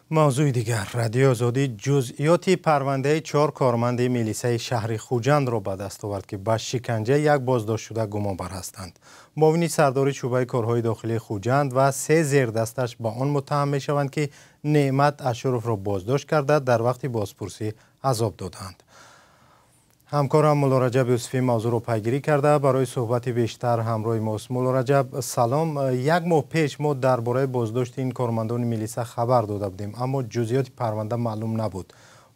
Мавзӯи дигар. Радиои Озодӣ ҷузъиёти парвандаи чор корманди милисаи шаҳри Хуҷандро ба даст овард, ки ба шиканҷаи як боздоштшуда гумонбар ҳастанд. Муовини сардори шӯъбаи корҳои дохилии Хуҷанд ва се зердасташ ба он муттаҳам мешаванд, ки Неъмат Ашуровро боздошт карда, дар вақти бозпурсӣ азоб додаанд. Ҳамкорам Мулло Раҷаб Юсуфӣ мавзӯъро пайгирӣ карда, барои суҳбати бештар ҳамроҳи мост. Мулло Раҷаб, салом. Як моҳ пеш мо дар бораи боздошти ин кормандони милиса хабар дода будем, аммо ҷузъиёти парванда маълум набуд.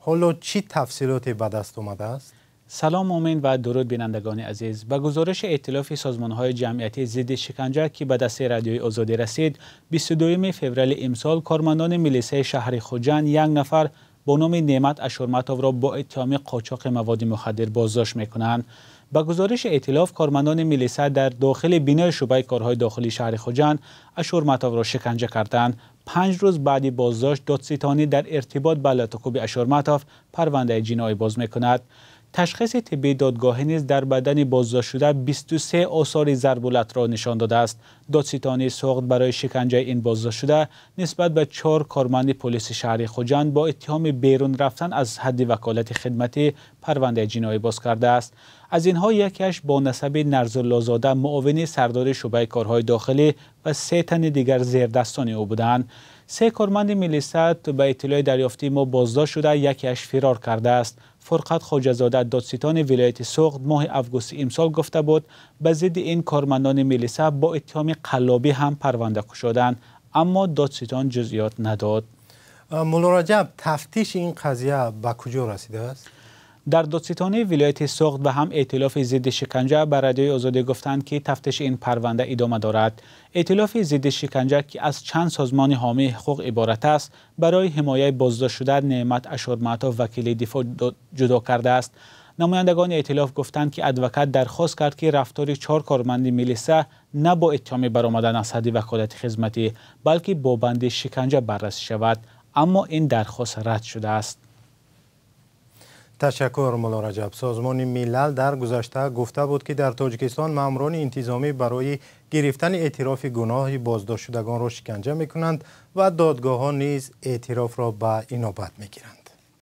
Ҳоло чӣ тафсилоте ба даст омадааст? Салом, Мӯмин, ва дуруд, бинандагони азиз. Ба гузориши Эътилофи созмонҳои ҷамъиятии зидди шиканҷа, ки ба дасти Радиои Озодӣ расид, 22 феврали имсол кормандони милисаи шаҳри Хуҷанд як нафар бо номи Неъмат Ашурматовро бо иттиҳоми қочоқи маводи мухаддир боздошт мекунанд. Ба гузориши эътилоф, кормандони милиса дар дохили бинои шӯъбаи корҳои дохилии шаҳри Хуҷанд Ашурматовро шиканҷа карданд. 5 рӯз баъди боздошт додситонӣ дар иртибот ба латукӯби Ашурматов парвандаи ҷиноӣ боз мекунад. Ташхиси тиббии додгоҳӣ низ дар бадани боздоштшуда 23 осори зарбулатро нишон додааст. Додситонии Суғд барои шиканҷаи ин боздоштшуда нисбат ба чор корманди полиси шаҳри Хуҷанд бо иттиҳоми берун рафтан аз ҳадди ваколати хидматӣ парвандаи ҷиноӣ боз кардааст. Аз инҳо якеаш бо насаби Нарзуллозода, муовини сардори шӯъбаи корҳои дохилӣ, ва се тани дигар зердастони ӯ буданд. Се корманди милиса ба иттилои дарёфтии мо боздошт шуда, якеаш фирор кардааст. Фурқат Хоҷазода, додситони вилояти Суғд, моҳи августи имсол гуфта буд, ба зидди ин кормандони милиса бо иттиҳоми қаллобӣ ҳам парванда кушоданд, аммо додситон ҷузъиёт надод. Мулло Раҷаб, тафтиши ин қазия ба куҷо расидааст? Дар додситонии вилояти Суғд ва ҳам Эътилофи зидди шиканҷа ба Радиои Озодӣ гуфтанд, ки тафтиши ин парванда идома дорад. Эътилофи зидди шиканҷа, ки аз чанд созмони ҳомии ҳуқуқ иборат аст, барои ҳимояи боздоштшуда Неъмат Ашурматов вакили дифоъ ҷудо кардааст. Намояндагони эътилоф гуфтанд, ки адвокат дархост кард, ки рафтори чор корманди милиса на бо иттиҳоми баромадан аз ҳадди ваколати хизматӣ, балки бо банди шиканҷа баррасӣ шавад, аммо ин дархост рад шудааст. Ташаккур, Мулло Раҷаб. Созмони Милал дар гузашта гуфта буд, ки дар Тоҷикистон маъмурони интизомӣ барои гирифтани эътирофи гуноҳи боздоштшудагонро шиканҷа мекунанд ва додгоҳҳо низ эътирофро ба инобат мегиранд.